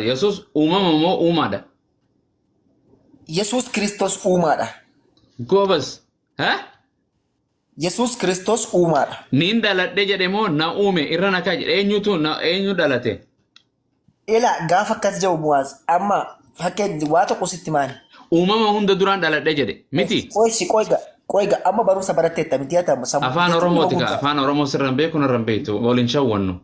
Yesuus uumama moo uumaadha? Yesuus Kiristoos uumaadha. Goobas. Ha? Yesuus Kiristoos uumaadha. Niin dhaladhe jedhe moo na uume irra na kaa'e jedhe eenyutu na eenyu dhalate? Ila gaafa akkas jedhu Mu'aaz amma fakkeenya waa tokko sitti maani. Uumama hunda duraan dhaladhe jedhe miti. Qoysi qoyga qoyga amma barumsa baratteetta miti haa ta'u sammuu Afaan jechuun nama Oromooti kaa guddaa. afaan Oromoo sirra hin beeku narra hin beektu waliin shawwannu.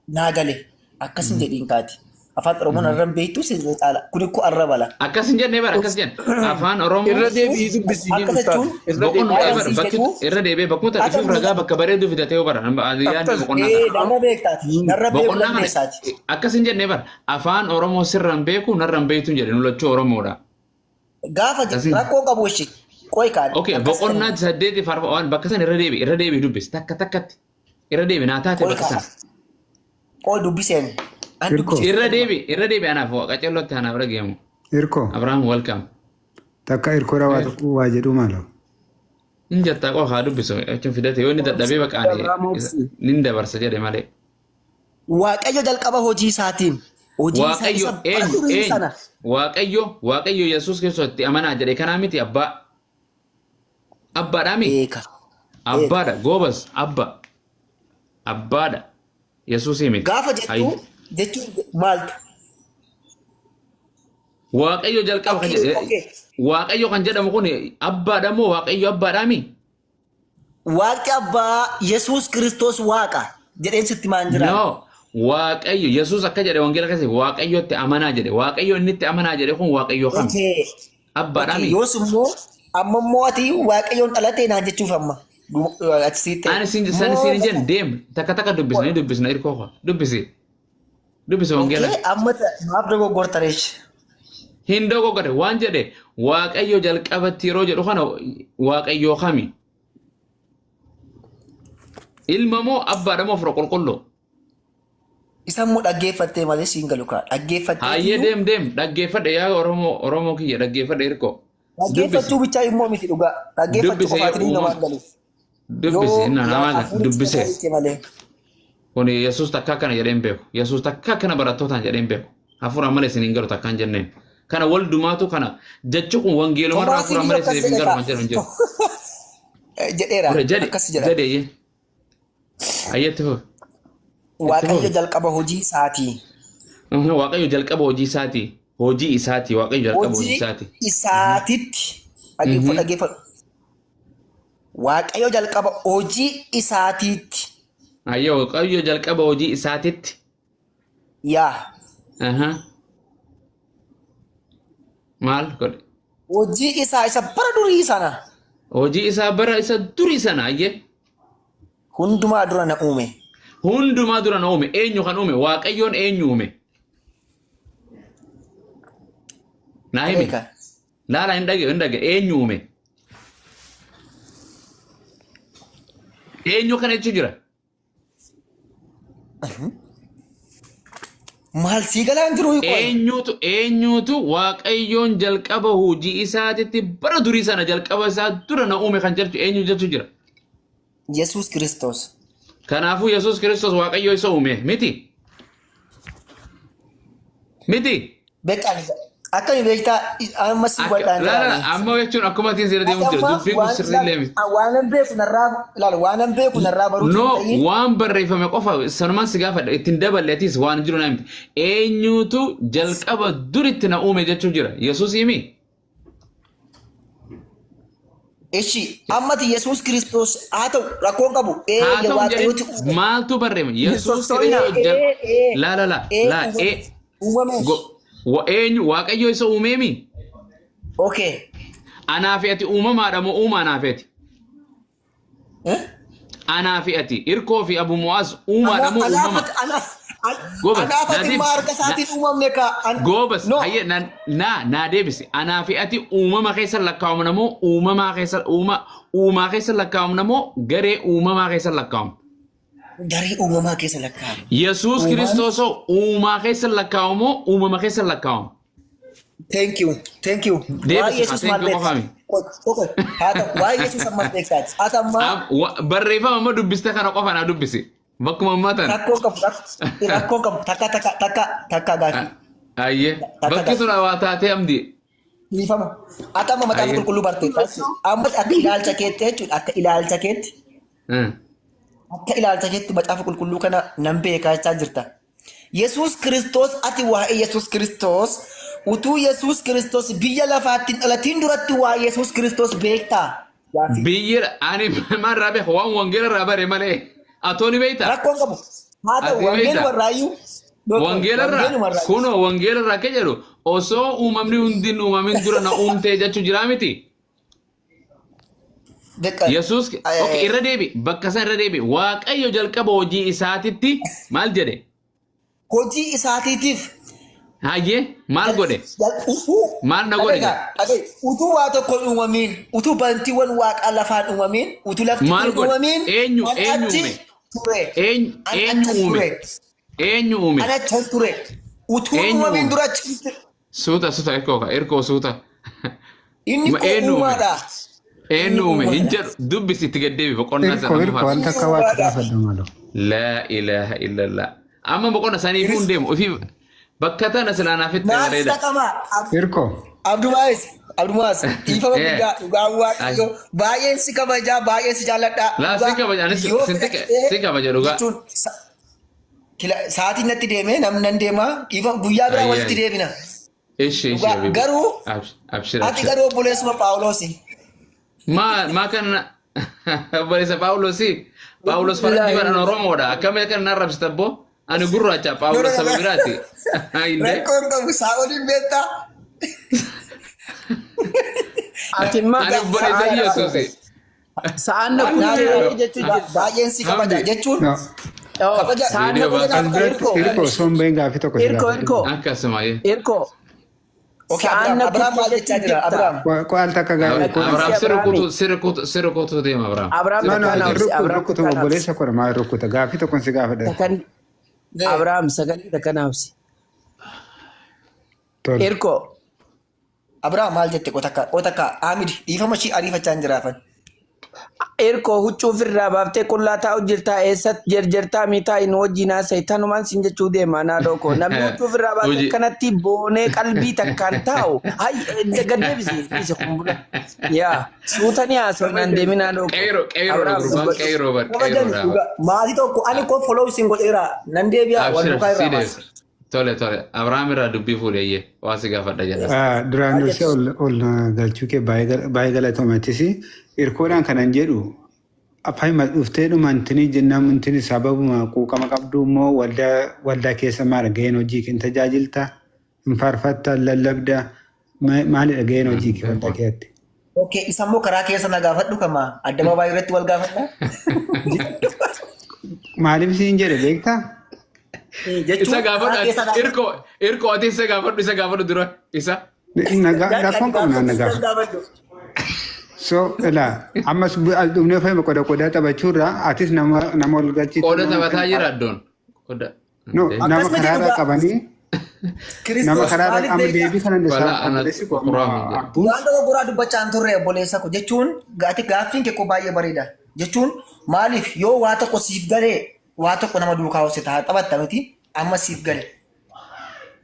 Naa gale akkas hin jedhiin kaati. Afaan Oromoon arra hin beektu si caala. Kun ikkoo arra bala. Akkas hin jenne bara akkas jenne. Afaan Oromoo Irra deebi'ii dubbisiifiin Akkas ustaaz. jechuun Irra boqonnaa deebi'ii Waan bara siin bakki jedhu irra deebi'ee bakkuma ati ifuuf ragaa bakka bareedu fidatee yoo bara yaadni Akkas. boqonnaa ee kana. narra beektaati. Narra beekuu Boqonnaa kana dandeessaati. akkas hin jenne bara afaan Oromoo sirra hin beeku narra hin beektu hin jedhe nu lachuu Oromoodha. Gaafa Akkasiin. rakkoo qabu ishee qoy kaan. Okay, boqonnaa saddeeti farfa waan bakka san irra deebi irra deebi dubbisi takka takkatti irra deebi naa taate Qoy bakka kaan. san. Qoy dubbiseen. An Hirkoo. dubbiseen. Irra deebi anaaf qacellotti anaaf dhageemu. Hirkoo. Abrahaam welcome. Takka hirkoodha waa tokko waa jedhu maaloo. Hin jettaa qofa haa dubbisu jechuun fidate yoo inni dadhabee bakka ani Abrahaam obsi. nin dabarsa jedhe malee. Waaqayyo jalqaba hojii isaatiin. Hojii isaa Waaqayyo isa bara eenyu durii eenyu sana. Waaqayyo Waaqayyo Yesuus Kiristoos itti amanaa jedhe kanaa miti abbaa. Abbaadhaa mi? Beeka. Abbaadha goobas abba. Abbaadha Yesuusii miti. Gaafa jettu Hayyi. jechuun maaltu? Waaqayyo jalqaba kan Okay, jedhe okay. Waaqayyo kan jedhamu kun abbaadha moo Waaqayyo abbaadhaa mi? Waaqni abbaa Yesuus Kiristoos Waaqa jedheen sitti maan jira. No, Waaqayyo Yesuus akka jedhe wangeela keessatti Waaqayyotti amanaa jedhe. Waaqayyo inni itti amanaa jedhe kun Waaqayyo kami? Okay. Abbaadhaa Okay. mi? Yoos immoo amma immoo ati Waaqayyoon dhalatee naan jechuuf amma. Achi sitti. Ani sin san Moo sin jenne deem takka takka dubbisna ni dubbisna irkoo koo dubbisi. Dubbisi wangeela. Okay, amma maaf dogoggortareesh. Hin dogoggore waan jedhe Waaqayyo jalqabatti yeroo jedhu kana Waaqayyo kami? Ilma moo abbaadha moo fira qulqulluu? Isa immoo dhaggeeffattee malee siin galu kaa. Dhaggeeffattee Hayyee deem deem dhaggeeffadhe yaa Oromoo Oromoo kiyya dhaggeeffadhe hirkoo. Dubbisi Dhaggeeffachuu bichaa immoo miti dhugaa. Dhaggeeffachuu dubbise qofaatiin uumama namaan galu. dubbise Yoo inni namaa hafuura dubbise. cimaa malee. Kun Yesuus takka akkana jedhee hin beeku. Yesuus takka akkana barattootaan jedhee hin beeku. Hafuuraan malee isin hin galu takka hin jenneen. Kana wal dumaatu kana jechi kun wangeelumarraa Tomaasiin hafuuraan iyyuu malee akkas isiniif hin jedhe galu kan jedhu hin jiru. kaa. Jedheera. Ture jedhe Akkas jedha. jedhe iyyee. Ayyetti fufi. Itti Waaqayyo fufi. jalqaba hojii isaatii. Waaqayyo jalqaba hojii isaatii. Hojii isaatii. Waaqayyo jalqaba hojii Hojii isaatii. isaatitti. Dhaggeeffadhu dhaggeeffadhu. Waaqayyo jalqaba hojii isaatiitti. Ayyee Waaqayyo jalqaba hojii isaatitti. Yaa. Aha. Maal godhe? Hojii isaa isa bara durii sana Hojii isaa bara isa durii sana ayyee. hundumaa dura na uume. Hundumaa dura na uume. Eenyu kan uume? Waaqayyoon eenyu uume? Naa himi. Beeka. Laala hin dhage hin dhage eenyu uume? Eenyu kana jechuu jira? Maal sii galaan jiru qoy. Eenyutu eenyutu Waaqayyoon jalqaba hojii isaatitti bara durii sana jalqaba isaa dura na uume kan jedhu eenyu jechuu jira? Yesuus Kiristoos. Kanaafuu Yesuus Kiristoos Waaqayyo isa uume miti? Miti? Beekaan akkami beektaa amma si Akka godhaan la la jiraani. amma jechuun akkuma atiin sirra Ati deemu jira amma dubbiin kun waan sirriillee miti. waanan beeku narraa ilaali waanan beeku narraa baruutu No hin ta'in. waan barreeffame qofa sanumaan si gaafadha ittiin daballe atis waan jiru naa himte. Eenyutu jalqaba duritti na uume jechuu jira Yesuus himi? Ishi ammati Yesuus Kiristoos haa ta'u rakkoon qabu ee Haa ta'u hin waaqayyooti jedhin uume. maaltu barreeffame Hin Yesuus sosso'ina. Kiristoos jal Ee ee la la la ee la uumame ee uumame. go wa eenyu Waaqayyo isa uumeemi? Okay. Anaa fi ati uumamaadha moo uumaa anaa fi ati? Eh? Anaa fi ati Irkoo fi Abu Mu'aaz uumaadha moo uumama? Goobas, Anaaf naa ati deebisi. immoo harka isaatiin uumamne ka. Goobas, No. hayyee na naa naa deebisi. Anaa fi ati uumama keessa lakkaa'amna moo uumamaa keessa uuma uumaa keessa lakkaa'amna moo garee uumamaa keessa lakkaa'amna? Garee uumamaa keessa lakkaa'ama. Yesuus Uumaan Kiristoos hoo uumaa keessa lakkaa'amu moo uumama keessa lakkaa'amu? Thank you. Thank you. Waa'ee Deebisi haa Yesuus thank maal you beekta? qofaami. Qoqo. Haa ta'u. Waa'ee Yesuus amma beektaati. Haa ta'u ammaa Barreeffama amma dubbiste kana qofa naa dubbisi. Bakkuma ammaa tana. rakkoo qabu. Rakkoo qabu. Takka takka takka takka gaafii. Ayyee. Takka Bakki tun waa taatee amdi. Dhiifama. Ati amma macaafa Ayyee. qulqulluu barteetta jechuudha. Amma akka ilaalcha keetti jechuudha. Akka ilaalcha keetti. Akka ilaalcha keetti macaafa qulqulluu kana nan beekaa jechaa jirta. Yesuus Kiristoos ati waa'ee Yesuus Kiristoos utuu Yesuus Kiristoos biyya lafaatti hin dhalatiin duratti waa'ee Yesuus Kiristoos beektaa? Gaaffii. Biyyi ani maal irraa beeka waan wangeela irraa bare malee. Atoo ni beektaa? Rakkoon qabu. Haa ta'u Ati beektaa? wangeeluma irraayyuu. Wangeela irraa Wangeeluma irraayyuu. kunoo wangeela irraa akka jedhu osoo uumamni hundi hin uumamin dura na uumtee jechuu jiraa miti. Beqa. Yesuus okay, irra deebi bakka san irra deebi Waaqayyo jalqaba hojii isaatitti maal jedhe? Hojii isaatiitiif Hayyee maal godhe? Utuu Maal na godhe? dhaga'i, utuu waa tokko hin uumamiin, utuu bantiiwwan waaqaa lafaan uumamin, utuu lafti Maal hin godhe? uumamin, Eenyu an eenyu achi uume? ture. Eenyu An eenyu achi uume? ture. Eenyu uume? An achi ture. Utuu hin Eenyu uumamin uume? dura achi ture. Suuta suuta irkoo ka irkoo suuta. Inni Ma koo eenyu uume? uumaadha. Eenyu Inni uume? Hin uumaadha. jedhu dubbisi itti gad deebi boqonnaa Irko sana irko amma wanta akka waatti gaafadhu maloo. Laa ilaaha illallah. Amma boqonna saniifuu hin deemu. Ofii bakka tana silaa naaf itti Naaf bareeda. dhaqama. Irko Abdumaas, Abdumaas, dhiifama Eh. guddaa dhugaan waaqayyo baay'een si kabajaa baay'een si jaalladha. Laa si kabaja anis Yoo sin fedha si kabaja dhugaa. jechuun sa'aatiin natti deemee namni nan deema dhiifama guyyaa biraa Ayyee, walitti ayyee. deebina. Ishi ishi Dhugaa habibi. garuu Abshir ati abshir. garuu obboleessuma Phaawulosi. Maa maa kana obboleessa Phaawulosi. Phaawulos faranjii baran Oromoodha. Akkamitti kana narra rabsita abboo? Ani gurraacha Phaawulos saba biraati. Hinde. Rakkoon qabu saa'oliin beektaa? Ati immoo Ani obboleessa Yesuusi. sa'aan na kuttee jechuu jirta. Baay'een si kabaja Hamdi. jechuun No. kabaja Sa'aan na Viidiyoo kuttee As biratti irko irko osoo hin bahin gaaffii tokko si irko gaafadhu. irko Akkasuma. irko Okay, sa'aan Abrahaam, na Abrahaam maal kuttee jechaa jechuu jira? jirta. Abrahaam. Qo'aal takka gaaffii Abrahaam Obsi sirri Abrahaami. kutu sirri kutu sirri kutu deema Abrahaam. Abrahaam No, no, takkaan obsi rukkutu Abrahaam rukkutu takkaan obsi. obboleessa koo maal rukkuta gaaffii tokkon si gaafadha. Takkan Abrahaam sagalee takkaan obsi. Tole. Irko Abrahaam maal jette qotakka qotakka Amid dhiifama ishii ariifachaa hin jiraafan. Irko huccuu ofirraa baaftee qullaa taa'u jirtaa eessatti jerjertaa miitaa inni wajjin haasa'e tanumaan sin jechuu deema naadoo koo namni huccuu ofirraa baatee Hojii. akkanatti boonee qalbii takkaan taa'u hay gad deebisi dhiise kumbula yaa suutanii haasa'u naan deemi naadoo koo Qeyroo qeyroo Abrahaam gurbaan dubbadhu. qeyroo bar Kabajan qeyroo dhugaa maatii tokko ani koo follow isin godheera nan deebi'a wal Abshir duukaa si irraa baasa. deebisa. Tole tole Abrahaam irraa dubbii fuudheyyee waa si gaafadha jedha. Duraan dursee ol ol galchuu kee baay'ee galatoomatis. Irkoodhaan kanan jedhu afaan dhuftee dhumantini jennaan intini sababuma quuqama qabdu immoo waldaa waldaa keessa maal gaheen hojii kee hin tajaajilta hin faarfatta lallabda maalidha gaheen hojii kee waldaa keessatti. Okay, isa immoo karaa keessa na gaafadhu kama addabaabaa irratti wal gaafadha. Maaliif siin jedhe beektaa? Jechuun Isa karaa keessa gaafadhu na irkoo irkoo ati isa gaafadhu isa gaafadhu dura isa. Rakkoon qabu naan na gaafadhu. gaafadhu. So ilaa ammas as dhufnee fayyuma qoda qodaa taphachuurraa atis nama nama ol galchitu. Qooda taphataa jira addoon. Qooda. No, nama Akkasuma karaarraa jedhu qabanii nama Kiristoos karaarraa maaliif amma beektaa? deebii kana Balaa ana obboleessi koo quraa amma hin jedhu. abbuun Waan dogoggoraa dubbachaa hin turre obboleessa ko jechuun ati gaaffiin kee koo baay'ee bareeda jechuun maaliif yoo waa tokko siif galee waa tokko nama duukaa hojjeta haa taphatta miti amma siif gale.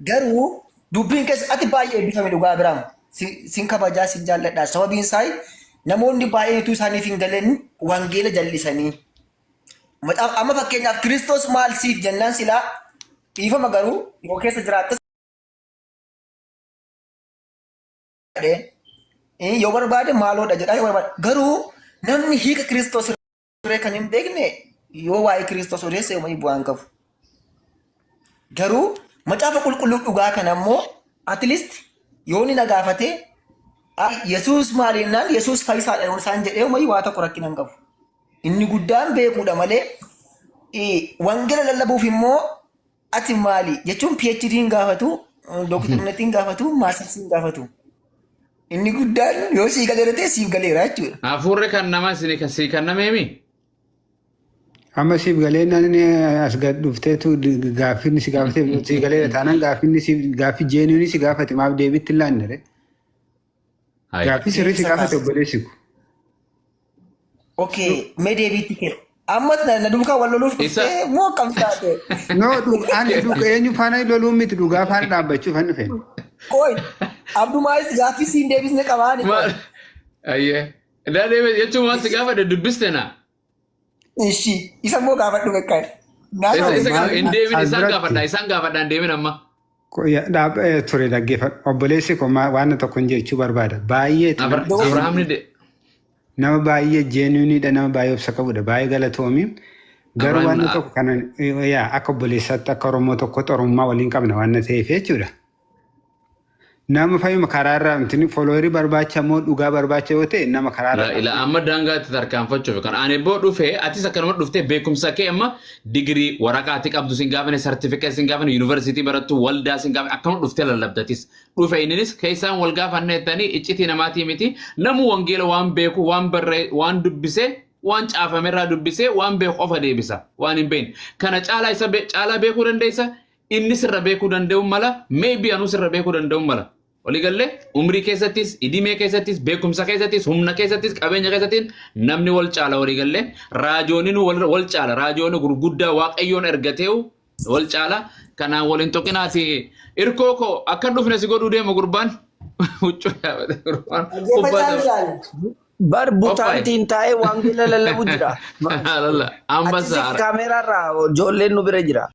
Garuu dubbiin keessa ati baay'ee eebbifame dhugaa Abiraam sin kabajaa sin jaalladha sababiin isaa namoonni baay'een utuu isaaniif hin galeen wangeela jallisanii. Amma fakkeenyaaf Kiristoos maal siif jennaan silaa dhiifama garuu yoo keessa jiraattes jedhee yoo barbaade maaloodha jedha yoo barbaade garuu namni hiika Kiristoos irree kan hin beekne yoo waa'ee Kiristoos odeesse yoomii bu'aa hin qabu. Garuu macaafa qulqulluu dhugaa kana immoo at least yoo inni na gaafate Yesuus maal jennaan Yesuus fayyisaadha yoo isaan jedhee yoomii waa tokko rakkina hin qabu. Inni guddaan beekuudha malee wangeela lallabuuf immoo ati maali jechuun PhD hin gaafatu, dooktarneetii hin gaafatu, maastarsi hin gaafatu. Inni guddaan yoo sii galeera ta'e siif galeera jechuudha. Hafuurri kan nama isin kan sii kennameemi. Amma siif galee namni as gad dhufteetu gaaffiin si gaafate si galeera taanaan gaaffiin si gaaffii jeenuun si gaafate maaf deebiitti hin laanne ree? Hayi. Gaaffii sirrii si gaafate obboleessi ko. Okay, mee deebiitti kenna. Ammas na duukaa wal loluuf Isa dhuftee moo akkam taate? No, ani dhuga eenyu faana loluu miti, dhugaa faana dhaabbachuuf an dhufe. Qoy, Abdumaayis gaaffii siin deebisne qabaani qoy. Maal? Ayyee. Daadhee jechuun waan si gaafadhe dubbiste na. Ishi, isa immoo gaafadhu beekaa. Naa Isa No, isa maal hin deebin as isaan biratti gaafadha isaan gaafadha hin deebin amma. Ture dhaggeeffadhu. Obboleessi koo waan tokko hin jechuu barbaada. Baay'ee nama Abrahaamni de nama baay'ee genuine nama baay'ee obsa qabudha. Baay'ee galatoomi. Garuu Abrahaam waan tokko kana yaa akka obboleessaatti, akka Oromoo tokkotti Oromummaa waliin qabna waan ta'eef jechuudha. Nama fayyuma karaarraa intini followerii barbaacha moo dhugaa barbaacha yoo ta'e nama karaarraa Ila amma daangaatti tarkaanfachuuf kan ani boo dhufee atis akkanuma dhuftee beekumsa kee amma digirii waraqaatti qabdu sin gaafane, sartifikeet sin gaafane, yuunivarsiitii barattu, waldaa sin gaafane, akkanuma dhuftee lallabdatis dhufe. Inninis keessaan wal gaafanne jettanii iccitii namaatii miti. Namu wangeela waan beeku, waan barree, waan dubbisee, waan caafamerraa dubbisee waan beeku qofa deebisa. Waan hin beekne kana caalaa isa caalaa beekuu dandeessa, inni sirra beekuu danda'u mala, maybe anuu sirra beekuu danda'u mala. Waliigallee umrii keessattis, idimee keessattis, beekumsa keessattis, humna keessattis, qabeenya keessattis namni wal caala. Waliigallee raajooniin wal caala, raajoonni gurguddaa Waaqayyoon ergateewu wal caala. Kanaan waliin tuqinaati. Irkoo koo akka dhufne si godhuu deema gurbaan. Huccuu yaabate gurbaan. Dhaggeeffachaa jiraan. Bar Qophaa'e. butaantiin taa'ee wangeela lallabu jira. Lalla Achi ambassa. kaameeraarraa ijoolleen nu bira jira.